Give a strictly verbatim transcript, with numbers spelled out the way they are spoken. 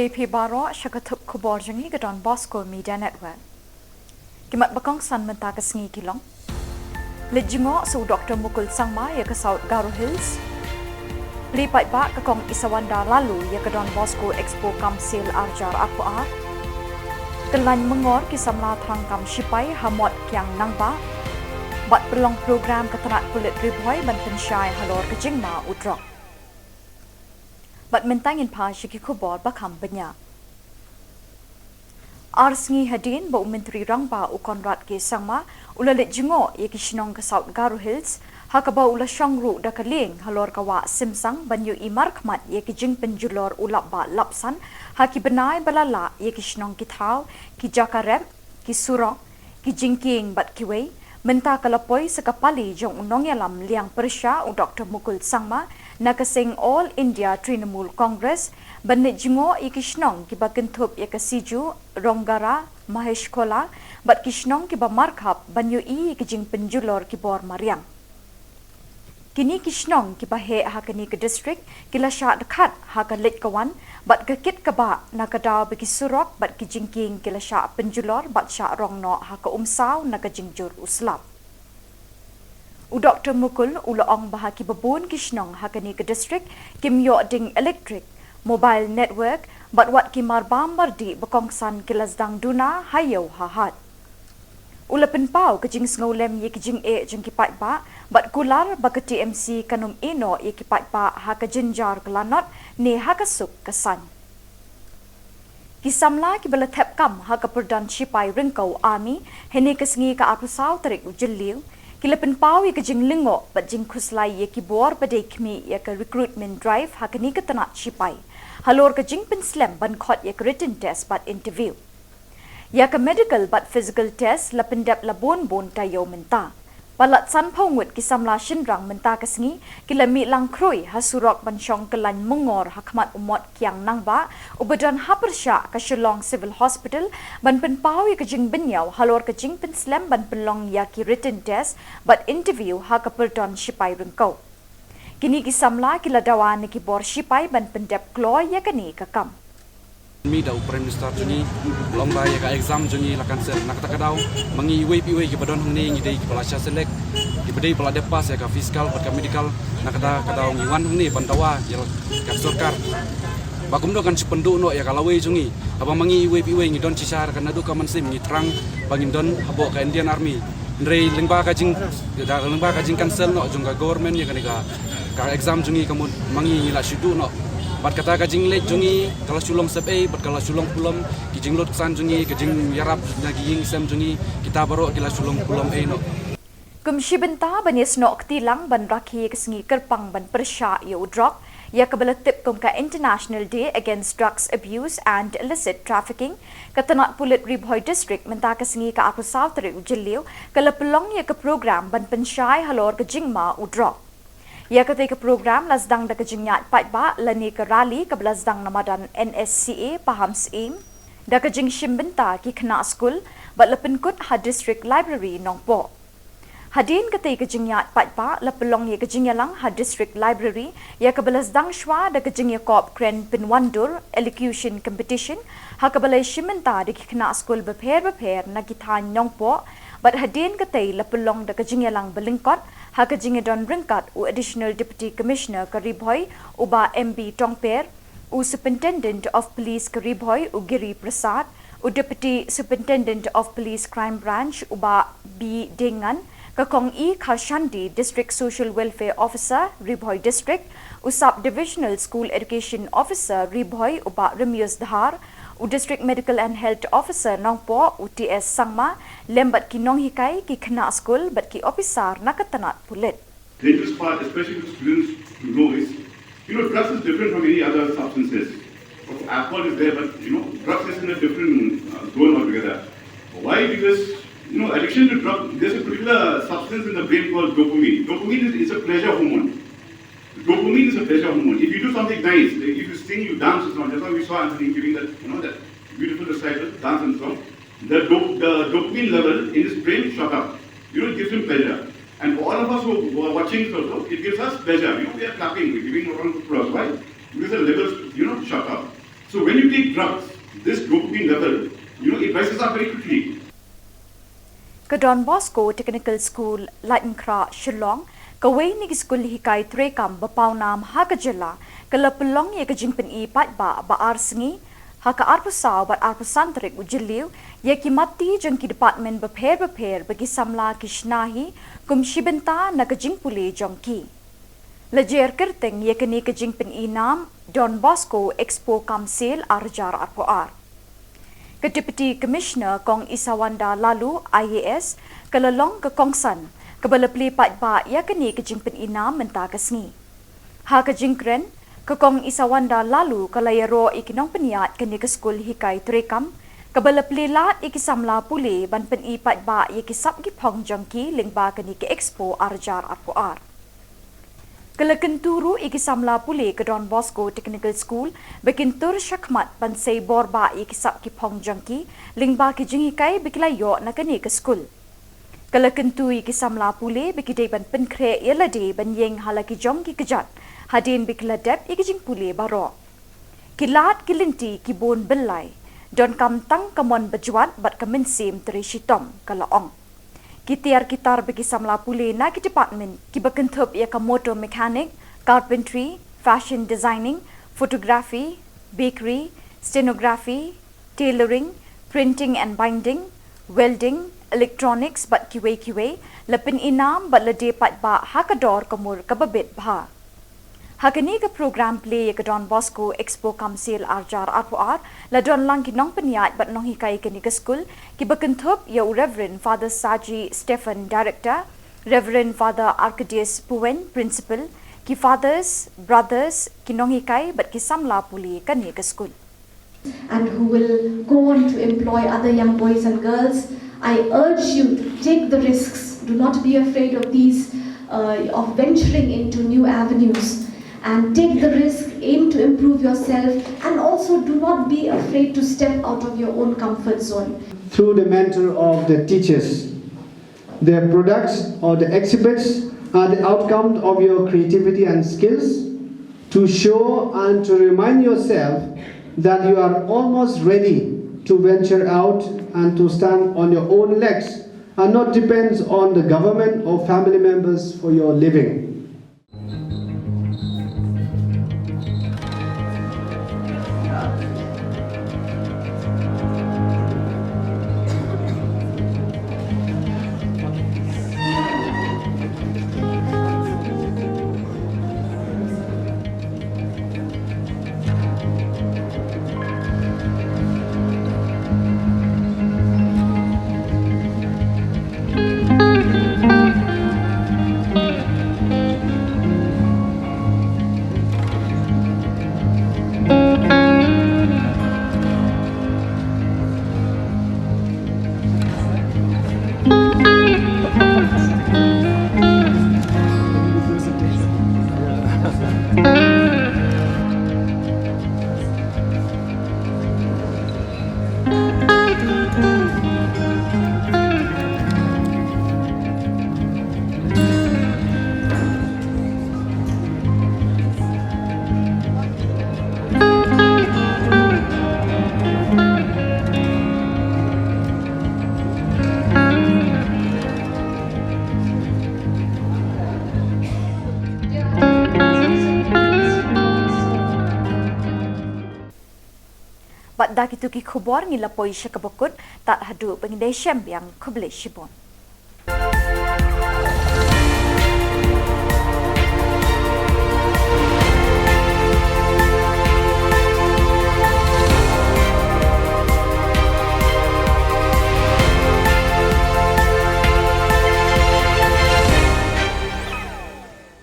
Phi baroh sha ka thup khubor jong ngi ka Don Bosco Media Network. Ki mat ba kongsan mynta ka sngi ki long: Leit jngoh sa u Doktor Mukul Sangma ïa ka South Garo Hills. Plie paidbah ka Kong Isawanda Laloo ïa ka Don Bosco Expo Council arjar apoar. Kyllain myngor ki samla thrang kam shipai ha Mot Kiang Nangbah. Bad pynlong program ka tnat pulit Ri Bhoi ban pynshai halor ka jingma u drok. Bad mynta ngin phai sha ki khubor ba kham bniah. Ar sngi hadien ba u Myntri Rangbah u Conrad K Sangma u la leit jngoh ïa ki shnong ka South Garo Hills, ha kaba u la shong ruh da ka lieng halor ka wah Simsang ban ïohi markhmat ïa ki jingpynjulor u lapbah lapsan ha ki bnai ba la lah ïa ki shnong ki thaw, ki jaka rep, ki surok, ki jingkieng bad kiwei. Mynta ka la poi sa ka pali jong u nongïalam liang pyrshah u Doktor Mukul Sangma na ka seng All India Trinamool Congress ban leit jngoh ïa ki shnong kiba kynthup ïa ka Siju, Ronggara, Maheshkhola bad ki shnong kiba markhap ban ïohi ïa ki jingpynjulor ki bor mariang. Kine ki shnong kiba heh ha kane ka district ki la shah dkhat ha ka leit ka wan bad ka kit ka bah na ka daw ba ki surok bad ki jingkieng ki la shah pynjulor bad shah rong noh ha ka umsaw na ka jingjur u slap. U Doktor Mukul u la ong ba ha kiba bun ki shnong ha kane ka district kim ïoh ding elektrik, mobile network bad wat ki marbam mardih ba kongsan ki la sdang duna ha ïew ha hat. U la pynpaw ka jingsngewlem ïa ki jingeh jong ki paidbah bad kular ba ka T M C kan ym ïehnoh ïa ki paidbah ha ka jynjar ka lanot ne ha ka suk ka saiñ. Ki samla kiba la thep kam ha ka pyrdan shipai ryngkew army hynne ka sngi ka arphew saw tarik u Jylliew ki la pynpaw ïa ka jinglyngngoh bad jingkhuslai ïa ki bor ba dei khmih ïa ka recruitment drive ha kane ka tnat shipai halor ka jingpynslem ban khot ïa ka written test bad interview. Ïa ka medical bad physical test la pyndep la bun bun taïew mynta. Palat sanphew ngut ki samla shynrang mynta ka sngi ki la mih lang khrui ha surok ban shong kyllain myngor ha khmat u Mot Kiang Nangbah uba don ha pyrshah ka Shillong Civil Hospital ban pynpaw ïa ka jingbynñiaw halor ka jingpynslem ban pynlong ïa ki written test bad interview ha ka pyrdan shipai ryngkew. Kine ki samla ki la dawa na ki bor shipai ban pyndep kloi ïa kane ka kam. Mih da u Prime Minister jong ngi, u la ong ba ïa ka exam jong ngi la cancel. Na kata ka daw ma ngi iwei pa iwei kiba don hangne ngi dei kiba la shah select, kiba dei ba la dep pass ïa ka physical bad ka medical. Na kata ka daw ngi wan hangne ban dawa ïa ka sorkar ba kumno kan shu pynduh noh ïa ka lawei jong ngi. Haba ma ngi iwei pa iwei ngi don shisha ka naduh ka mynsiem ngi thrang ba ngin don hapoh ka Indian Army. Hynrei lyngba ka jing, da lyngba ka jingcancel noh jong ka government ïa kane ka, ka exam jong ngi ka mut ma ngi ngi la shu duh noh. Bad kata ka jingleit jong ngi ka la shu long sepei bad ka la shu long pulom, ki jinglutsan jong ngi, ka jingïarap na ki ïing sem jong ngi, kita baroh ki la shu long pulom ei noh. Kum shi bynta ban ïasnoh kti lang ban rakhe ïa ka sngi kyrpang ban pyrshah ïa u drok, ïa kaba la tip kum ka International Day Against Drugs Abuse and Illicit Trafficking, ka tnat pulit Ri Bhoi District mynta ka sngi ka arphew saw tarik u Jylliew ka la pynlong ïa ka program ban pynshai halor ka jingma u drok. Ïa katei ka program la sdang da ka jingïaid paidbah lane ka rally kaba la sdang na madan N S C A Pahamsyiem, da ka jingshim bynta ki khynnah skul bad la pynkut ha District Library Nongpoh. Hadien katei ka jingïaid paidbah la pynlong ïa ka jingïalang ha District Library ïa kaba la sdang shuwa da ka jingïakop kren pynwandur, elocution competition, ha kaba la ïashim bynta da ki khynnah skul bapher bapher na ki thaiñ Nongpoh. Bad hadien katei la pynlong da ka jingïalang ba lyngkot ha ka jingïadon ryngkat u Additional Deputy Commissioner ka Ri Bhoi u Bah M B Tongper, u Superintendent of Police ka Ri Bhoi u Giri Prasad, u Deputy Superintendent of Police Crime Branch u Bah B Diengngan, ka Kong E Kharshandi, District Social Welfare Officer Ri Bhoi District, u Sub Divisional School Education Officer Ri Bhoi u Bah Remius Dhar, u District Medical and Health Officer Nongpoh u T S Sangma, lem bad ki nonghikai, ki khynnah skul bad ki ophisar na ka tnat pulit. Dangerous part, especially for students to know is, you know, drugs is different from any other substances. Of course, alcohol is there, but, you know, drugs is in a different, uh, zone altogether. Why? Because, you know, addiction to drug, there's a particular substance in the brain called dopamine. Dopamine is, is a pleasure hormone. Dopamine is a pleasure hormone. If you do something nice, like if you sing, you dance, and so on. That's why we saw Anthony giving that, you know, that beautiful recital, dance and song. The, do- the dopamine level in his brain shot up. You know, it gives him pleasure. And for all of us who are watching this also, it gives us pleasure. You know, we are clapping, we're giving a round of applause. Why? Because the levels, you know, shot up. So when you take drugs, this dopamine level, you know, it rises up very quickly. Ka Don Bosco Technical School, Laitumkhrah, Shillong, kawei na ki skul hikai treikam ba pawnam ha ka jylla, ka la pynlong ïa ka jingpyni paidbah ba ar sngi, ha ka arphew saw bad arphew san tarik u Jylliew, ïa ki matti jong ki department bapher bapher ba ki samla ki shna hi kum shi bynta na ka jingpule jong ki. La jer kyrteng ïa kane ka jingpyni nam Don Bosco Expo Cum Sale ar hajar arphew ar. Ka Deputy Commissioner Kong Isawanda Laloo, I A S, ka la long ka kongsan kaba la plie paidbah ïa kane ka jingpyni nam mynta ka sngi. Ha ka jingkren, ka Kong Isawanda Laloo ka la ïaroh ïa ki nongpynïaid kane ka skul hikai treikam, kaba la plie lad ïa ki samla pule ban pyni paidbah ïa ki sap ki phong jong ki lyngba kane ka Expo ar hajar arphew ar. Ka la kyntu ruh ïa ki samla pule ka Don Bosco Technical School ba kin tur shakhmat ban sei bor bah ïa ki sap ki phong jong ki lyngba ki jinghikai ba ki la ïoh na kane ka skul. Ka la kyntu ïa ki samla pule ba ki dei ban pynkhreh ïa lade ban ïeng ha la ki jong ki kjat hadien ba ki la dep ïa ki jingpule baroh. Ki lad ki lynti ki bun byllai, donkam tang ka mon bajwat bad ka mynsiem trei shitom, ka la ong. Ki tiar ki tar ba ki samla pule na ki department kiba kynthup ïa ka motor mechanic, carpentry, fashion designing, photography, bakery, stenography, tailoring, printing and binding, welding, electronics bad kiwei kiwei, la pyni nam bad la die paidbah ha ka dor ka mur kaba bit bha. Ha kane ka program plie ïa ka Don Bosco Expo Cum Sale ar hajar arphew ar, la don lang ki nongpynïaid bad nonghikai kane ka skul, kiba kynthup ïa u Reverend Father Saji Stephen, Director, Reverend Father Arcadius Puwen, Principal, ki Fathers, Brothers, ki nonghikai bad ki samla pule kane ka skul. And who will go on to employ other young boys and girls. I urge you, take the risks. Do not be afraid of these, uh, of venturing into new avenues. And take the risk, aim to improve yourself, and also do not be afraid to step out of your own comfort zone. Through the mentor of the teachers, the products or the exhibits are the outcome of your creativity and skills to show and to remind yourself that you are almost ready to venture out and to stand on your own legs and not depends on the government or family members for your living. Bad da kito ki khubor ngi la poi sha kaba kut, tad haduh ba ngin ïashem biang, khublei shibun.